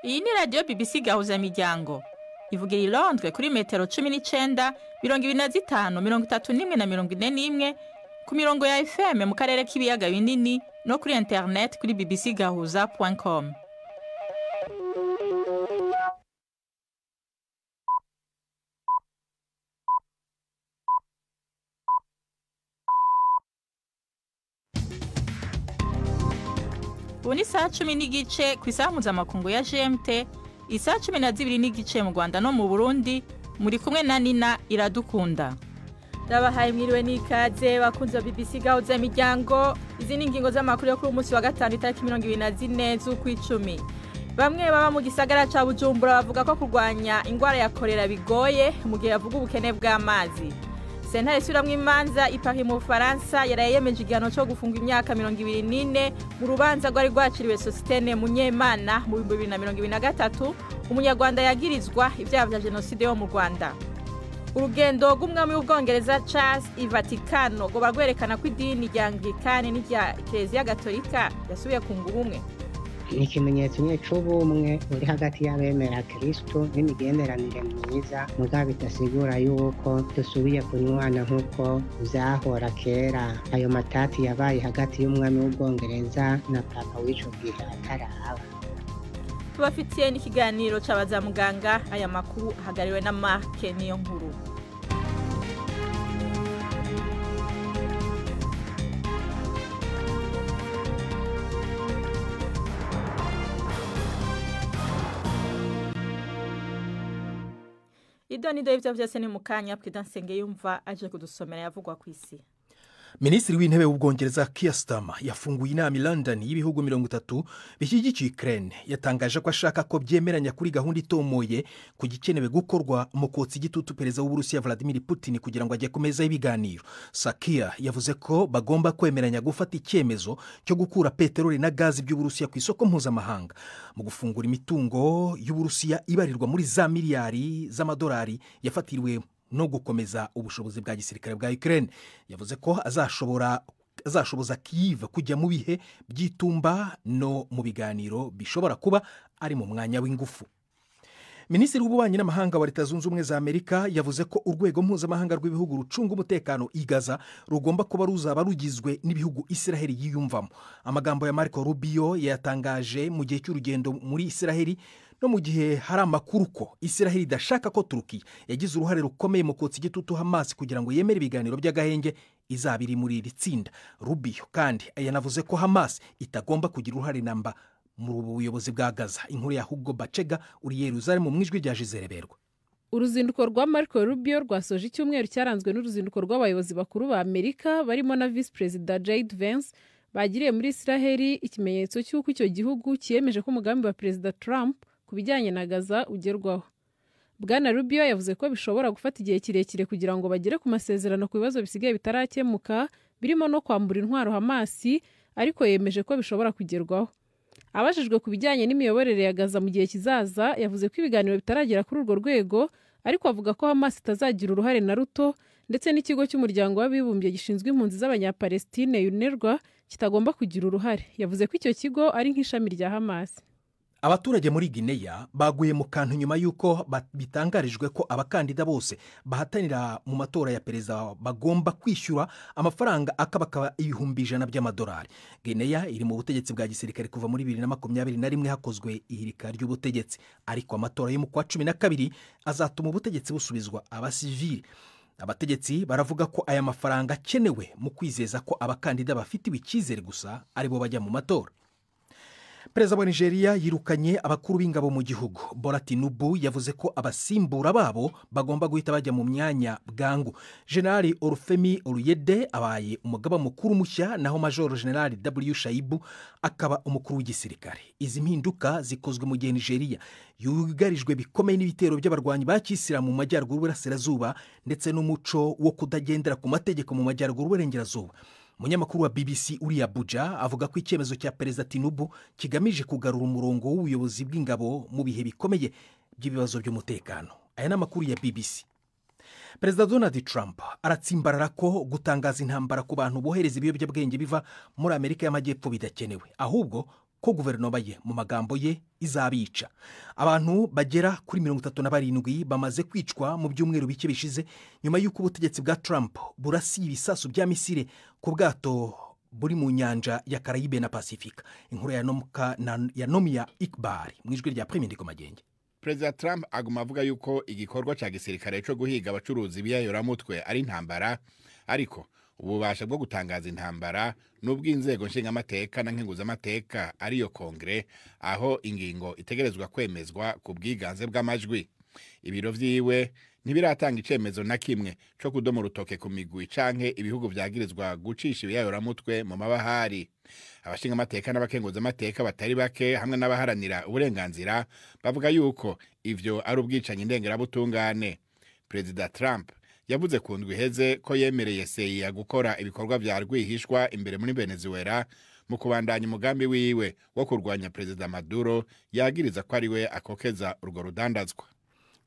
Iyi ni radiyo BBC Gahuzamiryango ivugira i Londres kuri metero 19, 25, 31 na 41 ku mirongo ya FM mu karere k'ibiyaga binini no kuri internet kuri bbcgahuza.com. Ubu ni saa 10:15 ku isaha mpuzamakungu ya GMT, isaha 12:15 mu Rwanda no mu Burundi, muri kumwe na Nina Iradukunda. Ndabahaye mwiriwe n'ikaze bakunze BBC Gahuzamiryango. Izi ni ingingo z'amakuru yo kuri umunsi wa gatanu itariki 24 z'ukwicumi. Bamwe baba mu gisagara ca Bujumbura bavuga ko kurwanya ingwara ya kolera bigoye mu gihe bavuga ubukene bw'amazi. Sentare isubiramwo imanza i Paris mu Bufaransa yaraye yemeje igihano co gufunga imyaka 24 mu rubanza rwari rwaciriwe Sositene Munyemana mu 2023, umunyarwanda yagirizwa ivyaha vya jenoside yo mu Rwanda. Urugendo rw'umwami w'Ubwongereza Charles i Vatikano rwoba rwerekana ko idini rya Anglikani n'irya Kiliziya Gatolika yasubiye kunga ubumwe. Ni ikimenyetso nyine c'ubumwe buri hagati y'abemera Kristo n'imigenderanire myiza, mugabo bidasigura yuko dusubiye kunywana nk'uko vyahora kera. Ayo matati yabaye hagati y'umwami w'Ubwongereza na papa w'ico gihe ataraba. Tubafitiye n'ikiganiro c'abaza muganga. Aya makuru ahagariwe na Mark Niyonkuru. Ido nido ivyo vyose ni mukanya Prudence Nsengiyumva aje kudusomera yavugwa kw'isi. Minisitiri w'intebe w'Ubwongereza Keir Starmer yafunguye inama i London y'ibihugu 30 bishyigikiye Ukraine. Yatangaje ko ashaka ko byemeranya kuri gahunda itomoye ku gikenewe gukorwa mu kotsa igitutu perezida w'Uburusiya Vladimir Putin kugira ngo ajye ku meza y'ibiganiro. Sakia yavuze ko bagomba kwemeranya gufata icyemezo cyo gukura peteroli na gazi by'Uburusiya ku isoko mpuzamahanga, mu gufungura imitungo y'Uburusiya ibarirwa muri za miliyari z'amadolari yafatiriwe no gukomeza ubushobozi bwa gisirikare bwa Ukraine. Yavuze ko azashoboza Kyiv kujya mu bihe by'itumba no mu biganiro bishobora kuba ari mu mwanya w'ingufu. Minisitiri w'ububanyi n'amahanga wa Leta Zunze Ubumwe za Amerika yavuze ko urwego mpuzamahanga rw'ibihugu rucunga umutekano i Gaza rugomba kuba ruzaba rugizwe n'ibihugu Israheli yiyumvamo. Amagambo ya Marco Rubio yayatangaje mu gihe cy'urugendo muri Israheli no mu gihe hari amakuru ko Israheli idashaka ko Turukiya yagize uruhare rukomeye mu kotsa igitutu Hamas kugira ngo yemere ibiganiro by'agahenge izaba iri muri iri tsinda. Rubio kandi yanavuze ko Hamas itagomba kugira uruhare namba mu buyobozi bwa Gaza. Inkuru ya Hugo Bacega uri Yerusalemu mu ijwi rya Gisele Berwa. Uruzinduko rwa Marco Rubio rwasoje icyumweru cyaranzwe n'uruzinduko rw'abayobozi bakuru ba Amerika barimo na Vice Perezida J.D. Vance bagiriye muri Israheli, ikimenyetso cy'uko icyo gihugu cyiyemeje ko umugambi wa Perezida Trump ku bijyanye na Gaza ugerwaho. Bwana Rubio yavuze ko bishobora gufata igihe kirekire kugira ngo bagere ku masezerano ku bibazo bisigaye bitarakemuka, birimo no kwambura intwaro Hamasi, ariko yemeje ko bishobora kugerwaho. Abajijwe ku bijyanye n'imiyoborere ya Gaza mu gihe kizaza, yavuze ko ibiganiro bitaragera kuri urwo rwego, ariko avuga ko Hamas itazagira uruhare na ruto, ndetse n'ikigo cy'umuryango w'abibumbye gishinzwe impunzi z'abanyapalestine UNRWA kitagomba kugira uruhare. Yavuze ko icyo kigo ari nk'ishami rya Hamas. Abaturage muri Guinea baguye mu kantu nyuma y'uko bitangarijwe ko abakandida bose bahatanira mu matora ya perezida bagomba kwishyura amafaranga akabakaba 100,000 by'amadolari. Guinea iri mu butegetsi bwa gisirikare kuva muri 2021 hakozwe ihirika ry'ubutegetsi, ariko amatora yo mu kwa 12 azatuma ubutegetsi busubizwa abasivili. Abategetsi baravuga ko aya mafaranga akenewe mu kwizeza ko abakandida bafitiwe icyizere gusa aribo bajya mu matora. Perezida wa Nigeria yirukanye abakuru b'ingabo mu gihugu. Bola Tinubu yavuze ko abasimbura babo bagomba guhita bajya mu myanya bwangu. General Olufemi Oluyede abaye umugaba mukuru mushya, naho Major General W Shaibu akaba umukuru w'igisirikare. Izi mpinduka zikozwe mu gihe Nigeria yugarijwe bikomeye n'ibitero by'abarwanyi ba kisilamu mu majyaruguru y'uburasirazuba ndetse n'umuco wo kudagendera ku mategeko mu majyaruguru y'uburengerazuba. Umunyamakuru wa BBC uri Abuja avuga ko icyemezo cya Perezida Tinubu kigamije kugarura umurongo w'ubuyobozi bw'ingabo mu bihe bikomeye by'ibibazo by'umutekano. Aya ni amakuru ya BBC. Perezida Donald Trump aratsimbarara ko gutangaza intambara ku bantu bohereza ibiyobyabwenge biva muri Amerika y'Amajyepfo bidakenewe, ahubwo ko guverinoma ye, mu magambo ye, izabica. Abantu bagera kuri 37 bamaze kwicwa mu byumweru bike bishize, nyuma y'uko ubutegetsi bwa Trump burasiye ibisasu bya misile ku bwato buri mu nyanja ya Karayibe na Pasifika. Inkuru ya Nomiya Ikbari mu ijwi rya Prime Magenge. Perezida Trump aguma avuga yuko igikorwa cya gisirikare cyo guhiga abacuruzi b'iyayoramutwe ari intambara, ariko ububasha bwo gutangaza intambara n'ubw'inzego nshingamateka na nkenguzamateka, ariyo Kongere, aho ingingo itegerezwa kwemezwa ku bwiganze bw'amajwi. Ibiro vyiwe ntibiratanga icemezo na kimwe co kudoma urutoke ku migwi canke ibihugu vyagirizwa gucisha ibiyayoramutwe mu mabahari. Abashingamateka n'abakenguzamateka batari bake hamwe n'abaharanira uburenganzira bavuga yuko ivyo ari ubwicanyi ndengerabutungane. Perezida Trump yavuze ku ndwi iheze ko yemereye CIA gukora ibikorwa vya rwihishwa imbere muri Venezuela mu kubandanya umugambi wiwe wo kurwanya Perezida Maduro, yagiriza ko ari we akokeza urwo rudandazwa.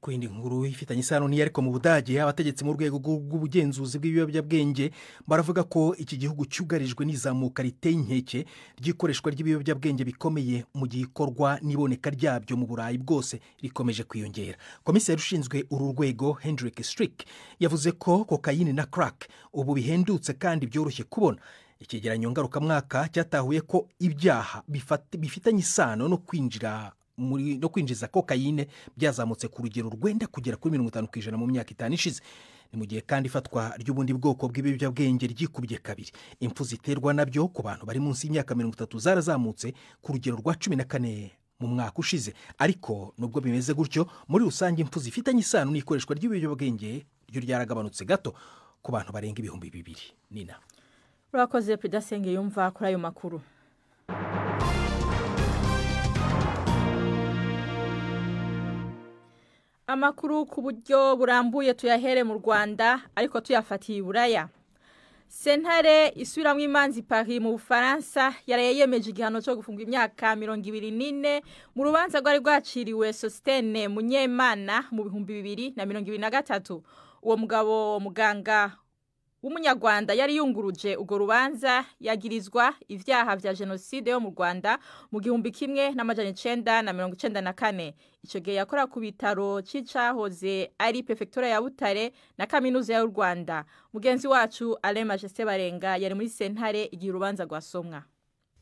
Ku yindi nkuru ifitanye isano n'iyo, ariko mu Budage, abategetsi mu rwego rw'ubugenzuzi bw'ibiyobyabwenge baravuga ko iki gihugu cyugarijwe n'izamuka riteye inkeke ry'ikoreshwa ry'ibiyobyabwenge bikomeye, mu gihe ikorwa n'iboneka ryabyo mu Burayi bwose rikomeje kwiyongera. Komiseri ushinzwe uru rwego, Hendrik Strick, yavuze ko kokayine na crack ubu bihendutse kandi byoroshye kubona. Icyegeranyo ngarukamwaka cyatahuye ko ibyaha bifitanye isano no kwinjira no kwinjiza kokayine byazamutse ku rugero rwenda kugera kuri 50% mu myaka 5 ishize. Ni mu gihe kandi ifatwa ry'ubundi bwoko bw'ibiyobyabwenge ryikubye kabiri. Impfu ziterwa nabyo ku bantu bari munsi y'imyaka 30 zarazamutse ku rugero rwa 14 mu mwaka ushize. Ariko nubwo bimeze gutyo, muri rusange impfu zifitanye isano n'ikoreshwa ry'ibiyobyabwenge ryo ryaragabanutse gato ku bantu barenga 2000. Nina. Urakoze Pidasenge yumva kuri ayo makuru. Amakuru ku buryo burambuye tuyahere mu Rwanda, ariko tuyafatiye Iburaya. Sentare isubiramwo imanza Paris mu Bufaransa yaraye yemeje igihano cyo gufunga imyaka 24 mu rubanza rwari rwaciriwe Sostene Munyemana mu 2023. Uwo mugabo muganga w'umunyarwanda yari yunguruje urwo rubanza yagirizwa ivyaha vya jenoside yo mu Rwanda mu 1994. Ico gihe yakora ku bitaro c'icahoze ari prefectura ya Butare na kaminuza y'u Rwanda. Mugenzi wacu Alain Majesté Barenga yari muri sentare igihe urubanza rwasomwa.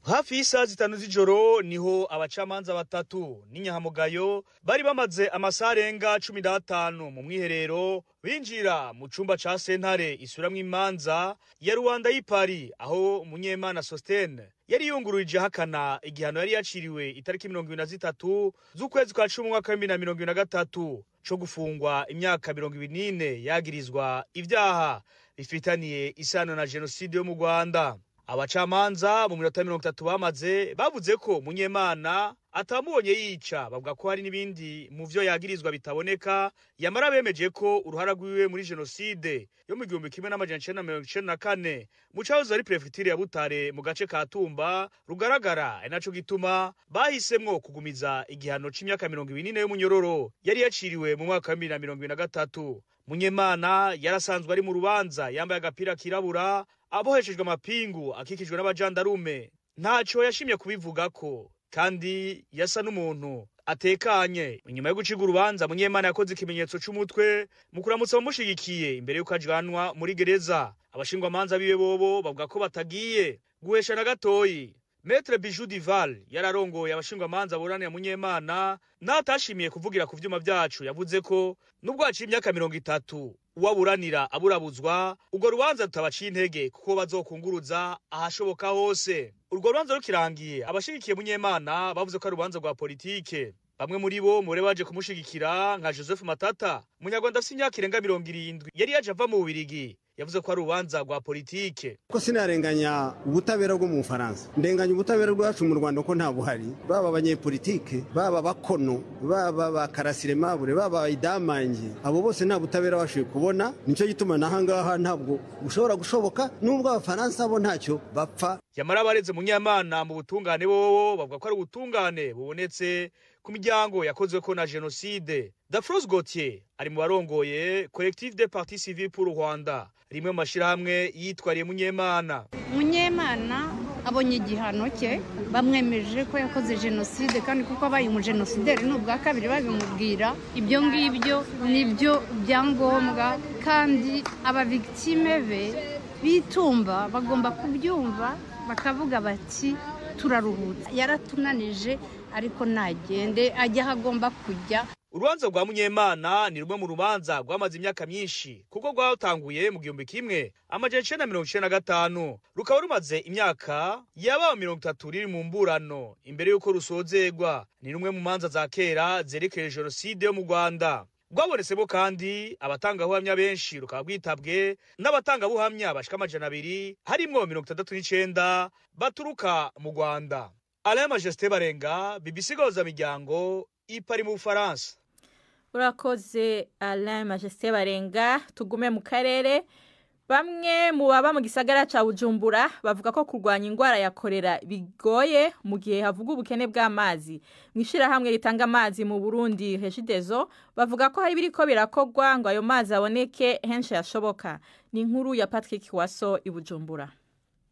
Hafi y'isaha 5 z'ijoro niho abacamanza batatu n'inyahamugayo bari bamaze amasaha arenga 15 mu mwiherero binjira mu cumba ca sentare isuramwo imanza ya Rwanda y'i Paris, aho Munyemana Sostene yari yungururije ahakana igihano yari yaciriwe itariki 23 z'ukwezi kwa 10 umwaka wa 2023 co gufungwa imyaka 24 yagirizwa ivyaha bifitaniye isano na jenoside yo mu Rwanda. Abacamanza mu minota 30 bamaze bavuze ko Munyemana atamubonye yica, bavuga ko hari n'ibindi mu vyo yagirizwa bitaboneka, yamara bemeje ko uruhara rwiwe muri jenoside yo mu 1994 mu cahoze ari prefecture ya Butare mu gace ka Tumba rugaragara, ari naco gituma bahisemwo kugumiza igihano c'imyaka 24 y'umunyororo yari yaciriwe mu mwaka wa 2023. Munyemana yarasanzwe ari mu rubanza yambaye agapira kirabura, aboheshejwe amapingu, akikijwe n'abajandarume. Ntaco yashimye kubivugako kandi yasa n'umuntu atekanye. Inyuma yo guciga urubanza, Munyemana yakoze ikimenyetso c'umutwe mu kuramutsa abamushigikiye imbere y'uko ajanwa muri gereza. Abashingwamanza biwe bobo bavuga ko batagiye guhesha na gatoyi. Maître Bijou Dival yararongoye abashingwamanza buranira Munyemana, natashimiye kuvugira ku vyuma vyacu, yavuze ko nubwo haciye imyaka 30 uwaburanira aburabuzwa, urwo rubanza rutabaciye intege kuko bazokunguruza ahashoboka hose. Urwo rubanza rukirangiye, abashigikiye Munyemana bavuze ko ari urubanza rwa politike. Bamwe muri bo mure baje kumushigikira nka Joseph Matata, umunyarwanda afite imyaka irenga 70 yari yaje ava mu Bubiligi, yavuze ko ari urubanza rwa politike. Ko sinarenganya ubutabera bwo mu Bufaransa, ndenganya ubutabera bwacu mu Rwanda ko nta buhari, baba abanyepolitike, baba abakono, baba bakarasire mabure, baba idamange, abo bose nta butabera bashoboye kubona. Nico gituma nahangaha ntabwo ushobora gushoboka, nubwo abafaransa bo ntacyo bapfa. Yamara bareze Munyemana mu butungane bobo bavuga ko ari ubutungane bubonetse ku miryango yakozwe ko na jenoside. Dafros Gauthier ari mu barongoye Collectif des Partis Civils pour Rwanda, rimwe mu mashirahamwe yitwariye Munyemana. Munyemana Abonye igihano cye, bamwemeje ko yakoze jenoside, kandi kuko abaye umujenosideri ni ubwa kabiri babimubwira. Ibyo ngibyo nibyo byangombwa, kandi abavictime be bitumba bagomba kubyumva bakavuga bati turaruhutse, yaratunanije ariko nagende ajya aho agomba kujya. Urubanza rwa Munyemana ni rumwe mu rubanza rwamaze imyaka myinshi, kuko rwatanguye mu 1995, rukaba rumaze imyaka yaba 30 riri mu mburano imbere y'uko rusozegwa. Ni rumwe mu manza za kera zerekeye jenoside yo mu Rwanda. Rwabonetsemo kandi abatangabuhamya benshi, rukaba rwitabwe n'abatangabuhamya bashika 200, harimwo 69 baturuka mu Rwanda. Alain Majesté Barenga, BBC Gahuza Miryango, i Paris mu Bufaransa. Urakoze Alain Majesté Barenga. Tugume mu karere. Bamwe mu baba mu gisagara ca Bujumbura bavuga ko kurwanya ingwara ya kolera bigoye mu gihe havuga ubukene bw'amazi. Mu ishirahamwe ritanga amazi mu Burundi Regideso bavuga ko hari biriko birakogwa ngo ayo mazi aboneke henshi yashoboka. Ni inkuru ya Patrick Waso i Bujumbura.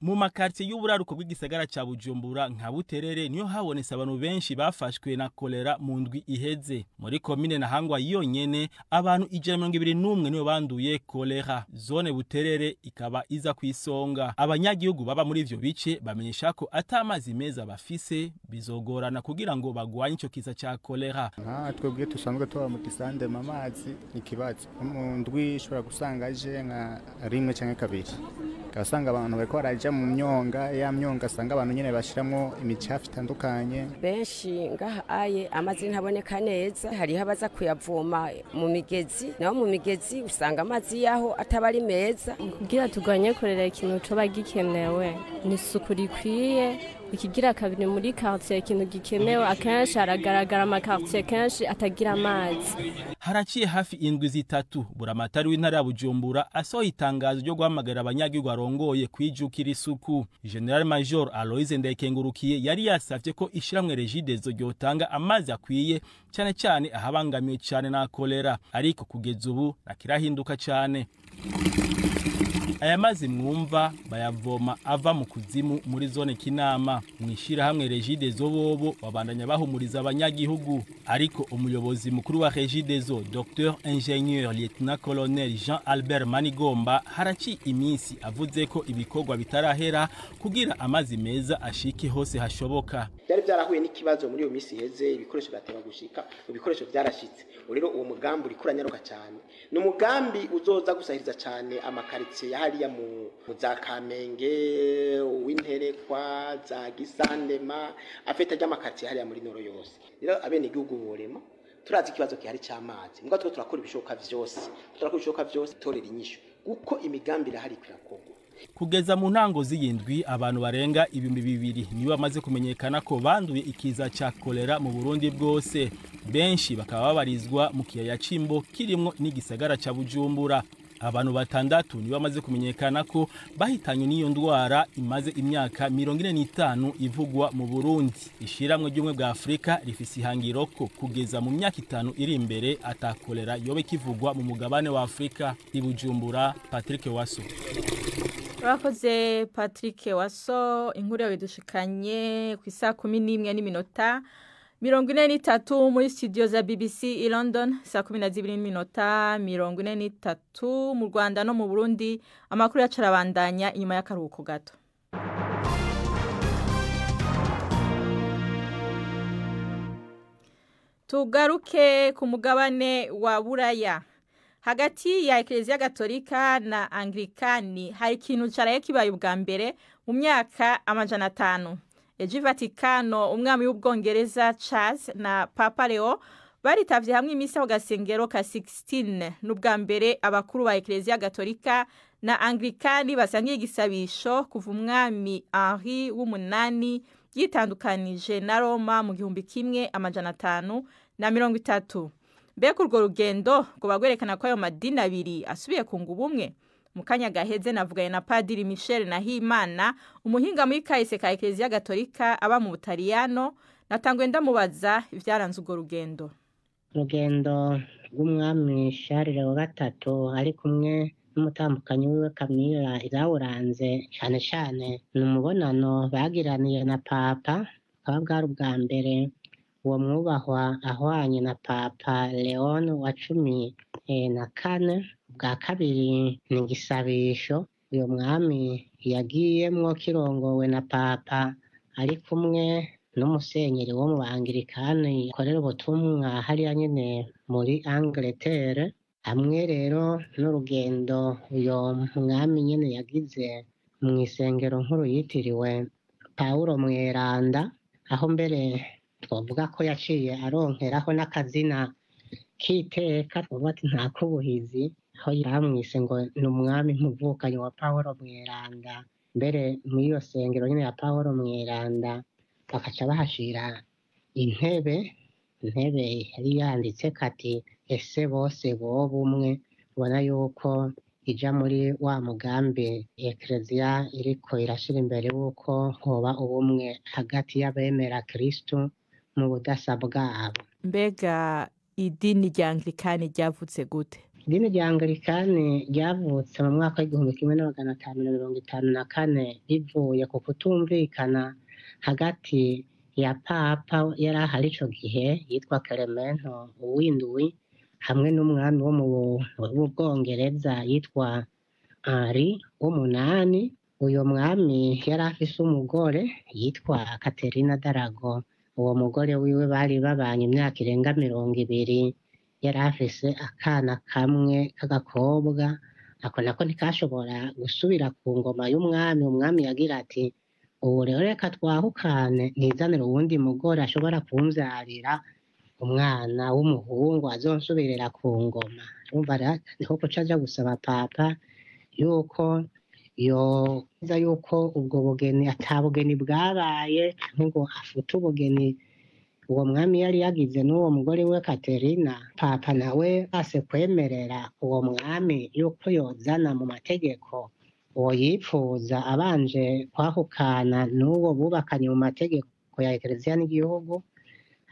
Mu makartie y'uburaruko bw'igisagara ca Bujumbura nka Buterere niyo habonetse abantu benshi bafashwe na kolera mu ndwi iheze. Muri komine Ntahangwa yonyene abantu 121 niyo banduye kolera. Zone Buterere ikaba iza kwisonga. Abanyagihugu baba muri ivyo bice bamenyesha ko atamazi meza bafise, bizogorana kugira ngo bagwanye ico kiza ca kolera. Nka twebwe dusanzwe tuba mu Gisandema, amazi ikibazo mu ndwi ishobora gusanga aje nka rimwe canke kabiri, ugasanga abantu bariko baraja mu myonga, ya myonga asanga abantu nyene bashiramwo imicafu itandukanye. Benshi ngaha aye amazi ntaboneka neza, hariho abaza kuyavoma mu migezi, naho mu migezi usanga amazi yaho ataba ari meza. Kugira turwanye korera, ikintu coba gikenewe ni isuku rikwiye. Ikigira kabiri, muri quartier ikintu gikenewe, akenshi haragaragara amakartier kenshi atagira amazi. Haraciye hafi indwi 3 buramatari w'intara ya Bujumbura asohoye itangazo ryo guhamagara abanyagihugu arongoye kwijukira isuku. General Major Aloise Ndayikengurukiye yari yasavye ko ishiramwe Regideso ryotanga amazi akwiye, cyane cyane ahabangamiwe cyane na kolera, ariko kugeza ubu nakirahinduka cyane. Aya mazi mwumva bayavoma ava mu kuzimu muri zone Kinama. Mwishirahamwe Regideso bobo babandanya bahumuriza abanyagihugu, ariko umuyobozi mukuru wa Regideso Dr Ingénieur Lieutenant Colonel Jean Albert Manigomba haraci iminsi avuze ko ibikorwa bitarahera kugira amazi meza ashike hose hashoboka. Byari byarahuye n'ikibazo muri iyo minsi iheze, ibikoresho byateba gushika, ibikoresho byarashitse. Rero uwo mugambi uriko uranyaruka cyane, ni umugambi uzoza gusahiriza cyane amakaritsiye hariya mu za Kamenge, Uwinterekwa, za Gisandema, afeta ry'amakaritsiye hariya muri noro yose. Rero abenegihugu borema, turazi ikibazo gihari cy'amazi, mbwa two turakora ibishoboka vyose, turakora ibishoboka vyose torera inyishu, kuko imigambi irahari kwirakorwa. Kugeza mu ntango z'iyindwi abantu barenga 2000 nibo bamaze kumenyekana ko banduye ikiza ca kolera mu Burundi bwose. Benshi bakaba babarizwa mu kiyaya c'Imbo kirimwo n'igisagara ca Bujumbura. Abantu 6 nibo bamaze kumenyekana ko bahitanywe n'iyo ndwara imaze imyaka 45 ivugwa mu Burundi. Ishiramwe ry'ubumwe bwa Afrika rifise ihangiro ko kugeza mu myaka 5 iri imbere ata kolera yobe kivugwa mu mugabane wa Afrika. I Bujumbura, Patrick Waso. Urakoze Patrick Waso, inkuru yawe dushikanye ku isaha 11:43 muri studio za BBC i London, saa 12:43 mu Rwanda no mu Burundi. Amakuru yacu arabandanya inyuma y'akaruhuko gato. Tugaruke ku mugabane wa Buraya. Hagati ya Eklezia Gatolika na Anglikani hari ikintu caraye kibaye ubwa mbere mu myaka 500. Ejo Vatikano, umwami w'Ubwongereza Charles na Papa Leo baritavye hamwe imisa ku gasengero ka 16. N'ubwa mbere abakuru ba Eklezia Gatolika na Anglikani basangiye igisabisho kuva umwami Henri w'umunani yitandukanije na Roma mu 1530. Mbega urwo rugendo ngo bagwerekana ko ayo madini abiri asubiye kunga ubumwe? Mu kanya gaheze navuganye na Padiri Michel Nahimana, umuhinga muri kahise ka Eklezia Gatolika aba mu Butaliyano, natangwe ndamubaza ivyaranze urwo rugendo. Urugendo rw'umwami Charles wa gatatu ari kumwe n'umutambukanyi wiwe Camilla irawuranze cane cane ni umubonano bagiraniye na Papa, bukaba bwari ubwa mbere uwo mwubahwa ahwanye na Papa Leon wa 14. Ubwa kabiri ni igisabisho uyo mwami yagiyemwo kirongowe na Papa ari kumwe n'umusenyeri wo mu Bangirikani akorera ubutumwa hariya nyene muri Angleterre, hamwe rero n'urugendo uyo mwami nyene yagize mw'isengero nkuru yitiriwe Pawulo Mweranda, aho mbere twovuga ko yaciye aronkeraho n'akazina k'iteka, twovuga ati nta kubuhizi, aho bamwise ngo ni umwami muvukanyi wa Pawulo Mweranda. Mbere muri iyo sengero nyene ya Pawulo Mweranda bakaca bahashira intebe yari yanditseko ati ese bose boba umwe, ubona yuko ija muri wa mugambi Ekereziya iriko irashira imbere wuko hoba ubumwe hagati y'abemera Kristo mu budasa bwabo. Mbega idini rya Anglikani ryavutse gute? Idini rya Anglikani ryavutse mu mwaka w'1554 rivuye ku kutumvikana hagati ya Papa yari ahari ico gihe yitwa Clemento uw'indwi hamwe n'umwami wo mu Bwongereza yitwa Henri w'umunani. Uyo mwami yari afise umugore yitwa Katerina Darago. Uwo mugore wiwe bari babanye imyaka irenga 20, yari afise akana kamwe k'agakobwa, ako nako ntikashobora gusubira ku ngoma y'umwami. Umwami yagira ati ubu rero reka twahukane nizanire uwundi mugore ashobora kumvyarira umwana w'umuhungu azonsubirira ku ngoma. Urumva rero niho kuca aja gusaba Papa yuko yoza yuko ubwo bugeni ata bugeni bwabaye, ngo afute ubugeni uwo mwami yari yagize n'uwo mugore we Katerina. Papa nawe ase kwemerera uwo mwami yuko yozana mu mategeko uwo yipfuza abanje kwahukana n'uwo bubakanye mu mategeko ya Ekereziya n'igihugu,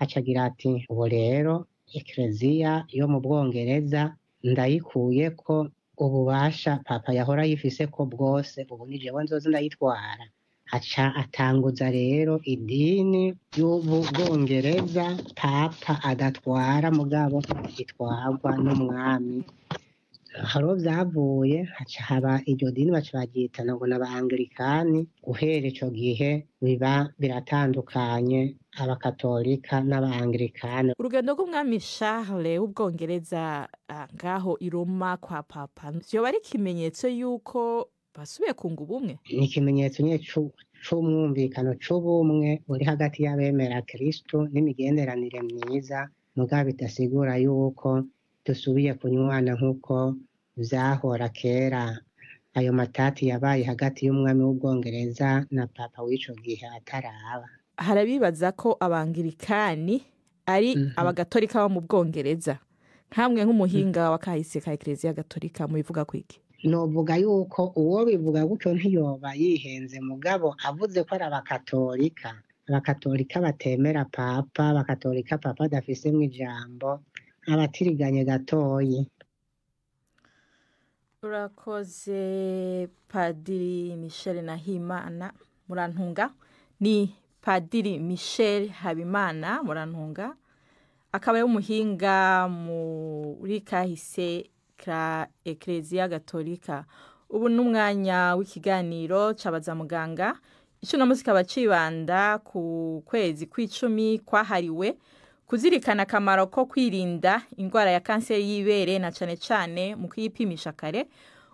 acagira ati ubu rero Ekereziya yo mu Bwongereza ndayikuyeko ububasha Papa yahora yifiseko bwose, ubu ni jewe nzoza ndayitwara. Aca atanguza rero idini y'ubu Bwongereza Papa adatwara mugabo itwarwa n'umwami. Haro vyavuye haca haba iryo dini baca baryitana ngo n'Abaanglikani. Guhera ico gihe biba biratandukanye Abakatolika n'Abaanglikani. Urugendo rw'umwami Charles w'Ubwongereza ngaho i Roma kwa Papa vyoba ari ikimenyetso yuko basubiye kunga ubumwe? Ni ikimenyetso nyene c'umwumvikano c'ubumwe uri hagati y'abemera Kristo n'imigenderanire myiza, mugabo bidasigura yuko dusubiye kunywana nk'uko vyahora kera. Ayo matati yabaye hagati y'umwami w'Ubwongereza na Papa w'ico gihe ataraba. Harabibaza ko Abangirikani ari Abagatolika bo mu Bwongereza. Nkamwe nk'umuhinga wa kahise ka Ekereziya Gatolika mubivuga kwiki? Novuga yuko uwo bivuga gutyo ntiyoba yihenze, mugabo avuze ko ari Abakatolika. Abakatolika batemera Papa, Abakatolika Papa adafisemwo ijambo, abatiriganye gatoyi. Urakoze Padiri Michel Nahimana Murantunga. Ni Padiri Michel Habimana Murantunga, akaba ari umuhinga muri kahise ka Ekereziya Gatolika. Ubu n'umwanya w'ikiganiro cabaza muganga. Ico no musi kaba cibanda ku kwezi kw'icumi kwahariwe kuzirikana akamaro ko kwirinda indwara ya kanseri y'ibere na cane cane mu kuyipimisha kare.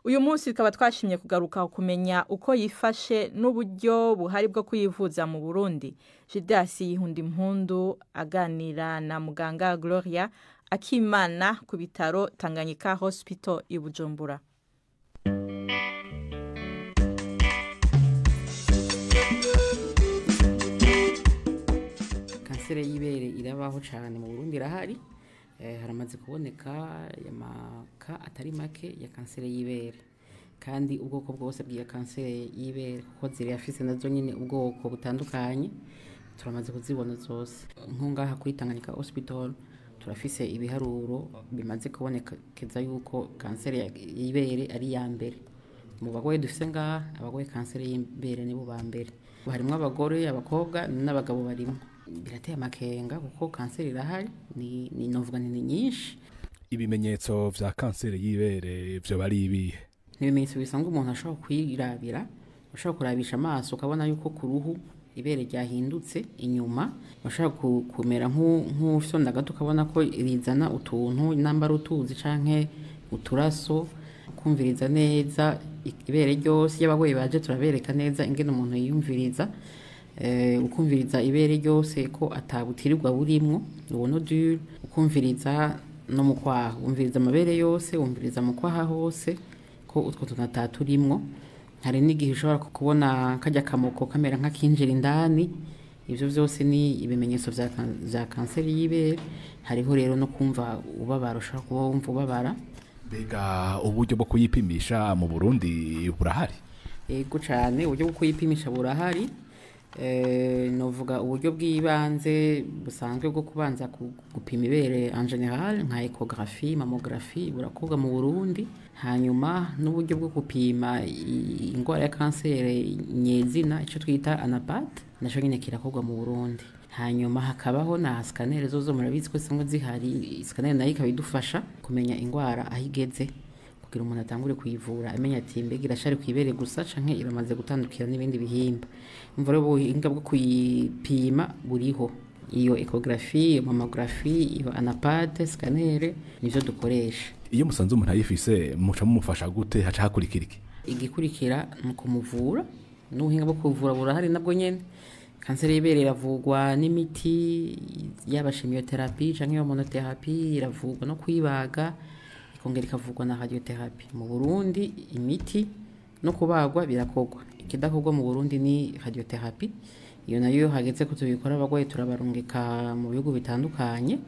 Uyu munsi tukaba twashimye kugaruka kumenya uko yifashe n'uburyo buhari bwo kuyivuza mu Burundi. Jidasi Yihunda Impundu aganira na muganga Gloria Akimana ku bitaro Tanganyika Hospital i Bujumbura. Kanseri y'ibere irabaho cyane mu Burundi, irahari. Haramaze kuboneka amaka atari make ya kanseri y'ibere, kandi ubwoko bwose bw'iyo kanseri y'ibere kuko zirafise nazo nyine ubwoko butandukanye, turamaze kuzibona zose. Nko ngaha kuri Tanganyika Hospital Turafise ibiharuro bimaze kubonekeza yuko kanseri y'ibere ari iya mbere mu bagore dufise ngaha. Abagore kanseri y'ibere nibo ba mbere, harimo abagore, abakobwa n'abagabo barimo. Birateye amakenga kuko kanseri irahari, ni novuga ni nyinshi. Ibimenyetso vya kanseri y'ibere vyo bari ibihe? Ni ibimenyetso bisanzwe umuntu ashobora kwirabira, ushobora kurabisha amaso ukabona yuko ku ruhu ibere ryahindutse inyuma, ushobora kumera nk'ufyonda gato ukabona ko rizana utuntu nambara utuzi canke uturaso, kumviriza neza ibere ryose. Iyo abagoye baje turabereka neza ingene umuntu yiyumviriza, ukumviriza ibere ryose ko atabutirirwa burimwo, uwo nodule, ukumviriza no mu kwaha, wumviriza amabere yose, wumviriza mu kwaha hose ko utwo tuntu ataturimwo. Hari n'igihe ushobora kubona kajya kamoko kamera nk'akinjira indani. Ibyo byose ni ibimenyetso vya kanseri y'ibere. Hariho rero no kumva ubabara, ushobora kuba wumva ubabara. Mbega uburyo bwo kuyipimisha mu Burundi burahari? Yego cyane, uburyo bwo kuyipimisha burahari. Novuga uburyo bw'ibanze busanzwe bwo kubanza gupima ibere en general nka échographie, mammographie burakorwa mu Burundi. Hanyuma n'uburyo bwo gupima indwara ya kanseri nyezina, icyo twita ANAPATH, naco nyine kirakorwa mu Burundi. Hanyuma hakabaho na scanner zozo murabizi ko zisanzwe zihari. Scanner nayo ikaba idufasha kumenya indwara aho igeze kugira umuntu atangure kuyivura, amenya ati mbega irashari kwibere gusa canke iramaze gutandukira n'ibindi bihimba. Umva rero ubuhinga bwo kuyipima buriho, iyo échographie, iyo mammographie, iyo ANAPATH, scanner nivyo dukoresha. Iyo musanze umuntu ayifise muca mumufasha gute? Haca hakurikira iki? Igikurikira ni kumuvura, n'ubuhinga bwo kuvura burahari nabwo nyene. Kanseri y'ibere iravugwa n'imiti, yaba chimiothérapie canke hormonotherapie, iravugwa no kwibaga, ikongera ikavugwa na radiotherapie. Mu Burundi imiti no kubagwa birakorwa. Ikidakorwa mu Burundi ni radiotherapie. Iyo nayo hageze ko tubikora abagwayi turabarungika mu bihugu bitandukanye,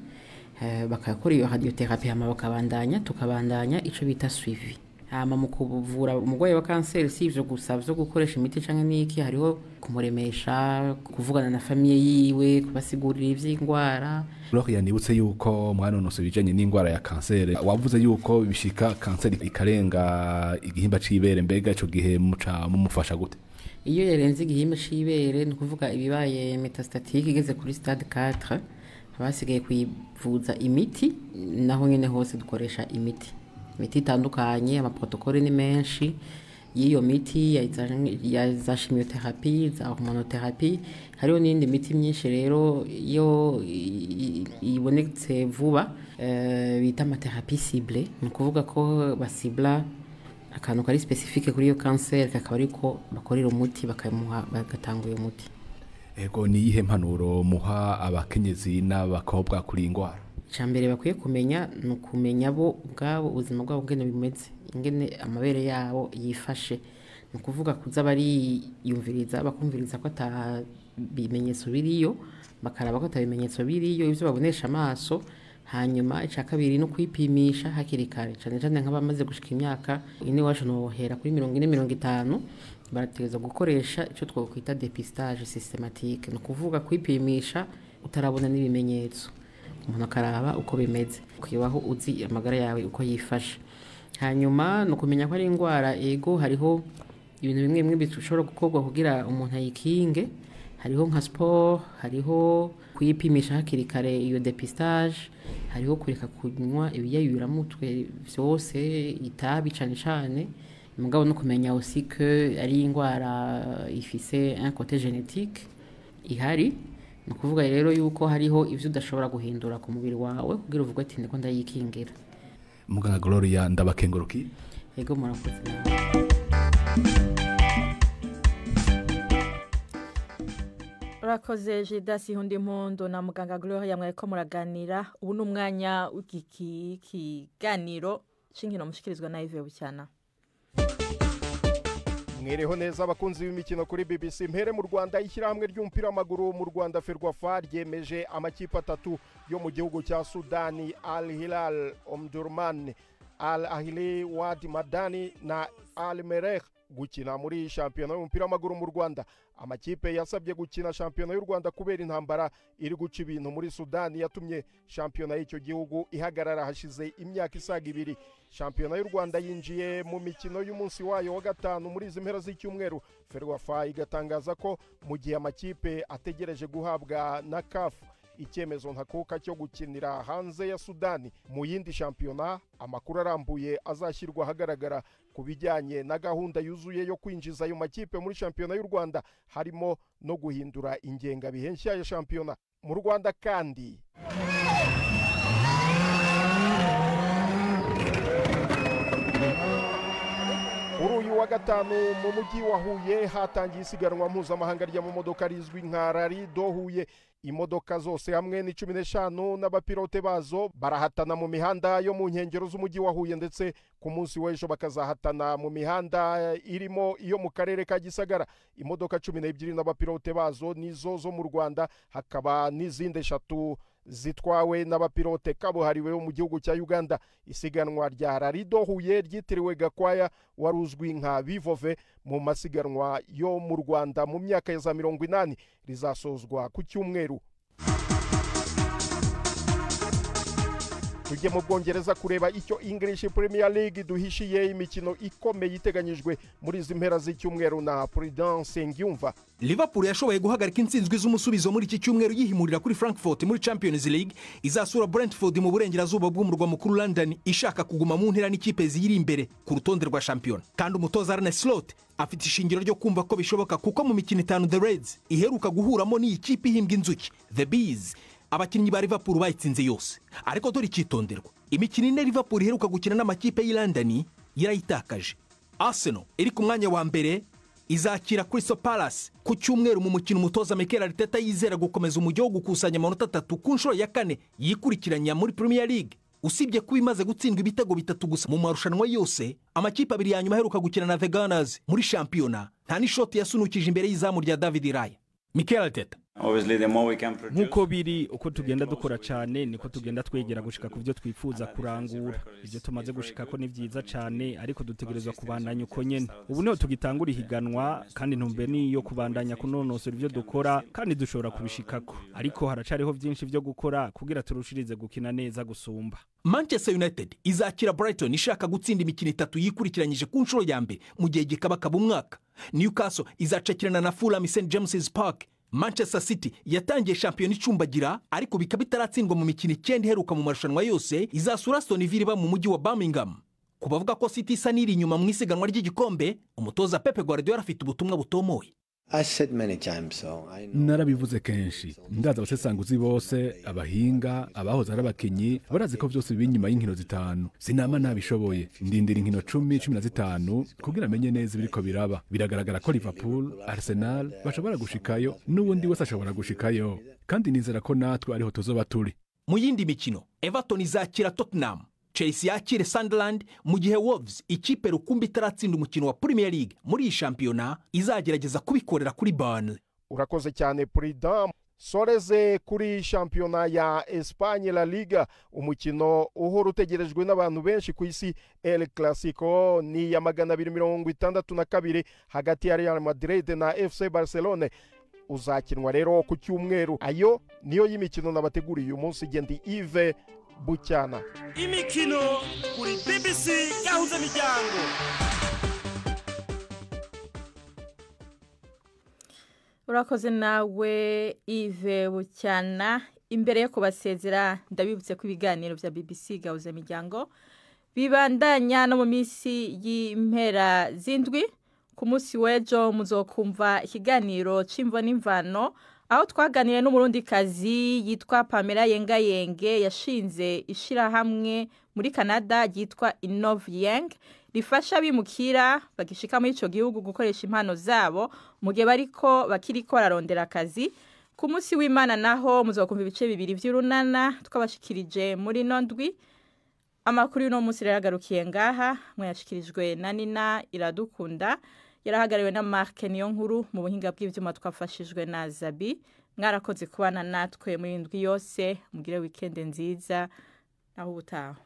bakakora iyo radiotherapie, hama bakabandanya, tukabandanya ico bita suivi. Hama mu kuvura umurwayi wa kanseri si ivyo gusa vyo gukoresha imiti canke n'iki, hariho kumuremesha, kuvugana na famille yiwe, kubasigurira ivy'indwara. Gloria, nibutse yuko mwanonose ibijanye n'indwara ya kanseri, wavuze yuko bishika kanseri ikarenga igihimba c'ibere. Mbega ico gihe muca mumufasha gute? Iyo yarenze igihimba c'ibere, ni ukuvuga ibibaye métastatique, igeze kuri stade 4, haba hasigaye kuyivuza imiti. Naho nyene hose dukoresha imiti itandukanye, amaprotocole ni menshi y'iyo miti ya za chimiothérapie, za hormonotherapie, hariho n'iyindi miti myinshi rero iyo ibonetse vuba, bita amathérapie ciblée. Ni ukuvuga ko basibla akantu kari spécifique kuri iyo kanseri, kakaba ariko bakorera umuti, bakamuha, bagatanga uyo muti. Ego, ni iyihe mpanuro muha abakenyezi n'abakobwa kuri iyi ndwara? Icya mbere bakwiye kumenya ni ukumenya bo ubwabo ubuzima bwabo ingene bimeze, ingene amabere yabo yifashe. Ni ukuvuga kuza bariyumviriza, bakumviriza ko ata bimenyetso biriyo, bakaraba ko ata bimenyetso biriyo ibyo babonesha amaso. Hanyuma icya kabiri no kwipimisha hakiri kare, cyane cyane nk'abamaze gushika imyaka ine, iwacu nohera kuri 40, 50, barategereza gukoresha icyo twakwita dépistage systématique. Ni ukuvuga kwipimisha utarabona n'ibimenyetso, umuntu akaraba uko bimeze, ukibaho uzi amagara yawe uko yifashe. Hanyuma ni ukumenya ko ari indwara. Ego, hariho ibintu bimwe bimwe bishobora gukorwa kugira umuntu ayikinge. Hariho nka sport, hariho kuyipimisha hakiri kare, iyo dépistage, hariho kureka kunywa ibiyayuramutwe vyose, itabi cane cane. Mugabo no kumenya aussi que ari indwara ifise un côté génétique ihari. Ni ukuvuga rero yuko hariho ivyo udashobora guhindura ku mubiri wawe kugira uvuge ati ndiko ndayikingira. Muganga Gloria, ndabakengurukiye. Ego, murakoze. Urakoze Jidasi Hundi Mpondo na muganga Gloria mwariko muraganira. Ubu ni umwanya w'iki kiganiro c'inkino mushikirizwa na Yves Bucyana. Mwereho neza abakunzi b'imikino kuri BBC. Mpere mu Rwanda. Ishyirahamwe ry'umupira w'amaguru mu Rwanda, FERWAFA, ryemeje amakipe atatu yo mu gihugu cya Sudani: Al Hilal Omdurman, Al Ahli Wad Madani na Al Merreikh. gukina muri shampiyona y'umupira w'amaguru mu Rwanda. Amakipe yasabye gukina shampiyona y'u Rwanda kubera intambara iri guca ibintu muri Sudani yatumye shampiyona y'icyo gihugu ihagarara hashize imyaka isaga 2. Shampiyona y'u Rwanda yinjiye mu mikino y'umunsi wayo wa 5 muri izi mpera z'icyumweru. Ferwafa igatangaza ko mu gihe amakipe ategereje guhabwa na CAF icyemezo ntakuka cyo gukinira hanze ya Sudani mu yindi shampiyona, amakuru arambuye azashyirwa ahagaragara ku bijyanye na gahunda yuzuye yo kwinjiza ayo makipe muri shampiyona y'u Rwanda, harimo no guhindura ingengabihe nshya ya shampiyona mu Rwanda. Kandi kuri uyu wa gatanu mu mujyi wa Huye hatangiye isiganwa mpuzamahanga ry'amamodoka rizwi nka Rally do Huye. Imodoka zose hamwe ni 15 n'abapilote bazo barahatana mu mihanda yo mu nkengero z'umujyi wa Huye, ndetse ku munsi w'ejo bakazahatana mu mihanda irimo iyo mu karere ka Gisagara. Imodoka 12 n'abapilote bazo nizo zo mu Rwanda, hakaba n'izindi 3 zitwawe n'abapilote kabuhariwe mu gihugu cya Uganda. Isiganwa rya Rally do Huye ryitiriwe Gakwaya wari uzwi nka Bivove mu masiganwa yo mu Rwanda mu myaka ya za 80 rizasozwa ku cyumweru. Tujye mu Bwongereza kureba icyo English Premier League duhishiye imikino ikomeye iteganyijwe muri izi mpera z'icyumweru na Prudence Ngiyumva. Liverpool yashoboye guhagarika intsinzwi z'umusubizo muri iki cyumweru yihimurira kuri Frankfurt muri Champions League, izasura Brentford mu burengerazuba bw'umurwa mukuru London ishaka kuguma mu ntera n'ikipe ziyiri imbere ku rutonde rwa shampiyona. Kandi umutoza Arne Slot afite ishingiro ryo kumva ko bishoboka, kuko mu mikino 5 The Reds iheruka guhuramo n'iyi kipe ihimbwa inzuki The Bees, abakinnyi ba Liverpool bayitsinze yose. Ariko dore icyitonderwa, imikino ine Liverpool iheruka gukina n'amakipe y'i London yarayitakaje. Arsenal iri ku mwanya wa mbere izakira Crystal Palace ku cyumweru mu mukino umutoza Mikel Arteta yizera gukomeza umujyo wo gukusanya amanota 3 ku nshuro ya 4 yikurikiranya muri Premier League. Usibye kuba imaze gutsindwa ibitego 3 gusa mu marushanwa yose, amakipe abiri ya nyuma aheruka gukina na The Gunners muri shampiyona nta n'ishoti yasunukije imbere y'izamu rya David Raya. Mikel Arteta: Nkuko biri uko tugenda dukora cyane niko tugenda twegera gushika ku byo twifuza kurangura. Ibyo tumaze gushika ko ni byiza cyane, ariko dutegerezwa kubandanya uko nyene. Ubu niho tugitangura ihiganwa, kandi ntumbe niyo kubandanya kunonosora ibyo dukora, kandi dushobora kubishikako, ariko haracariho byinshi byo gukora kugira turushirize gukina neza gusumba. Manchester United izakira Brighton ishaka gutsinda imikino 3 yikurikiranyije ku nshuro ya mbere mu gihe gikabakaba umwaka. Newcastle izacakirana na Fulham St James's Park. Manchester City yatangiye shampiyona icumbagira, ariko bikaba itaratsindwa mu mikino 9 iheruka mu marushanwa yose, izasura Aston Villa iba mu mujyi wa Birmingham. Ku bavuga ko City isa n'iri inyuma mu isiganwa ry'igikombe, umutoza Pep Guardiola afite ubutumwa butomoye. Narabivuze kenshi, ndaza abasesanguzi bose, abahinga, abahoze ari abakinyi barazi ko byose biri inyuma y'inkino 5. Sinama nabishoboye, ndindira inkino 10, 15 kugira amenye neza ibiriko biraba. Biragaragara ko Liverpool, Arsenal bashobora gushikayo, n'ubundi wese ashobora gushikayo, kandi nizera ko natwe ariho tuzoba turi. Mu yindi mikino, Everton izakira Tottenham, Chelsea yakire Sunderland, mu gihe Wolves ikipe rukumbi itaratsinda umukino wa Premier League muri iyi shampiyona izagerageza kubikorera kuri Burnley. Urakoze cyane Prudence. Soreze kuri shampiyona ya Espagne La Liga, umukino uhora utegerejwe n'abantu benshi ku isi, El Clasico ni ya 262 hagati ya Real Madrid na FC Barcelone. Uzakinwa rero ku cyumweru. Ayo niyo y'imikino nabateguriye uyu munsi. Gendi Yves Bucyana. Imikino kuri BBC Gahuza Miryango. Urakoze nawe Yves Bucyana. Imbere yo kubasezera ndabibutse ko ibiganiro bya BBC Gahuza Miryango bibandanya no mu minsi y'impera z'indwi. Ku munsi w'ejo muzokumva ikiganiro c'imvo n'imvano, aho twaganiriye n'umurundikazi yitwa Pamela Yengayenge yashinze ishirahamwe muri Canada ryitwa Innovyeng, rifasha abimukira bagishika muri ico gihugu gukoresha impano zabo mu gihe bariko bakiriko bararondera akazi. Ku munsi w'Imana naho muzokumva ibice 2 vy'urunana twabashikirije muri nondwi. Amakuru y'uno munsi rero agarukiye ngaha, mwayashikirijwe na Nina Iradukunda, yarahagariwe na Mark Niyonkuru, mu buhinga bw'ivyuma twafashijwe na Zabi. Mwarakoze kubana natwe muri indwi yose, mugire weekend nziza naho ubutaha.